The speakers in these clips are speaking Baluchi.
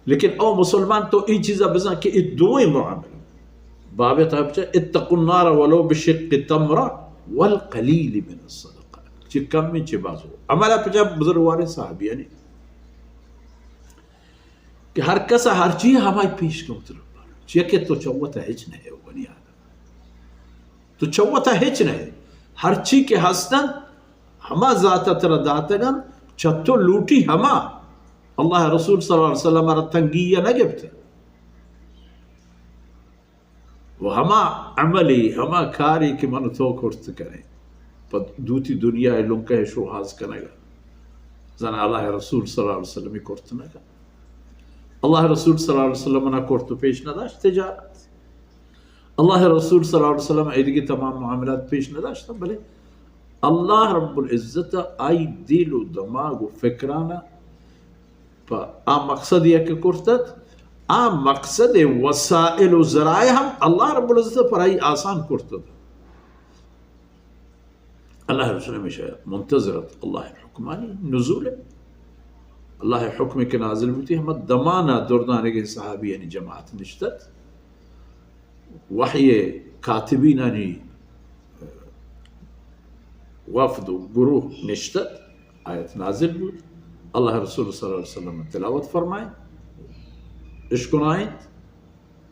لیکن او مسلمان، تو اے چیزا بزاں کہ اے دوئیں معاملہ بابت ءَ بچار، اتقوا النار ولو بشق تمرة والقليل من الصدقة۔ چہ کم چہ باز۔ عمل ءَ بچار، بزرگواریں صحابیانی کہ ہر کس ءَ ہرچی ہمائی پیش کن تر، چیا کہ تو چہ وتا ہچ نہ ئے، بنیاد تو چہ وتا ہچ نہ ئے، ہرچی کہ ہست انت، ہما ذات ءَ ترا داتگ انت، چہ تو لوٹی ہما۔ اللہ ءِ رسول صلی اللہ علیہ وسلم ءَ را تنگی ءَ نہ گپت۔ و ہما عملی، ہما کاری کہ من و تو کرت کنیں، پہ دوتی دنیا ءِ لنکہ ءِ شوہاز کنگ ءَ، زاناں اللہ ءِ رسول صلی اللہ علیہ وسلم ءَ کرت نہ کنت۔ اللہ ءِ رسول صلی اللہ علیہ وسلم ءَ نہ کرت و پیش نہ داشت تجارت۔ اللہ ءِ رسول صلی اللہ علیہ وسلم ایدگہ تمام معاملات پیش نہ داشتن، بلے اللہ رب العزت ءَ آئی دل و دماغ و فکران ءَ پہ آ مقصد ءَ کہ کرتت، آ مقصد ءِ وسائل و ذرائع ہم اللہ رب العزت ءَ پر آئی آسان کرتت۔ اللہ ءِ رسول ہمیشہ منتظر ات اللہ ءِ حکمانی نزول ءَ۔ اللہ ءِ حکم کہ نازل بوتی، ہما دمان ءَ دردانگیں صحابیانی جماعت نشتت۔ وحی ءِ کاتبینانی وفد و گروہ نشتت، آیت نازل بوت، اللہ ءِ رسول صلی اللہ علیہ وسلم تلاوت فرمائیں، اشکنائیں۔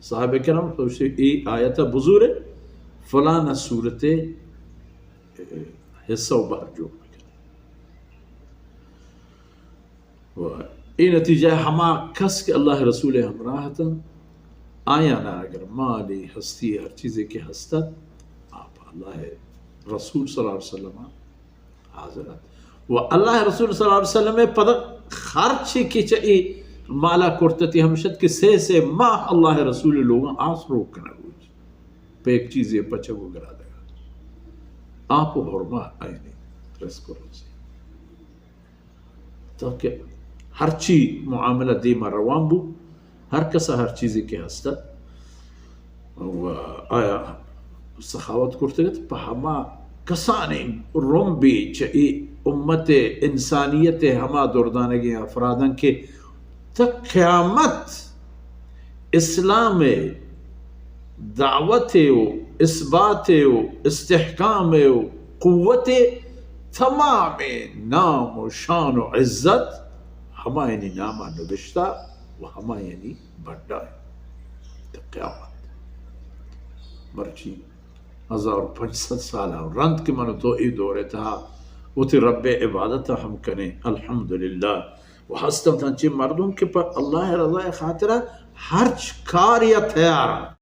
صحابہ کرام گوشتی، اے آیت ءَ بزورے، فلان سورت ءِ حصہ و بہر جوڑ بکن۔ و اے نتیجہ ءَ ہما کس کہ اللہ ءِ رسول ءِ ہمراہ اتنت، آیانا اگر مالی ہستی ہر چیزے کہ ہستت، آپ اللہ ءِ رسول صلی اللہ علیہ وسلم حاضر ات۔ و اللہ ءِ رسول صلی اللہ علیہ وسلم ءِ پدا خرچے کہ چہ اے مالا کرتتی ہمشت کہ سے سے ماہ اللہ ءِ رسول ءِ لوگاں آس روک کنگ بوت۔ پہ یک چیزے پچگ و گرادگ ءَ۔ آپ و حرمہ آیانی رزق و روزی۔ تاکہ ہرچی معاملہ دیما روان بو، ہر کسا ہر چیزے کہ ہستت، و آیا سخاوت کرتگ ات پہ ہما کسانیں رمبے چہ اے امت انسانیت ءِ ہما دردانگیں افراداں کہ تا قیامت اسلام ءِ دعوت ءِ و اثبات ءِ و استحکام ءِ و قوت ءِ تمامیں نام و شان و عزت ہمایانی نام ءَ نبشتہ و ہمایانی بڈا انت تا قیامت۔ مرچی ہزار و پنچ سد سال ءَ رند کہ من و تو اے دور ءِ تہا وتی رب ءِ عبادت ءَ ہم کنیں، الحمدللہ۔ و ہست انت انچیں مردم کہ پہ اللہ ءِ رضا ءِ خاطر ءَ ہرچ کارے ءَ تیار انت۔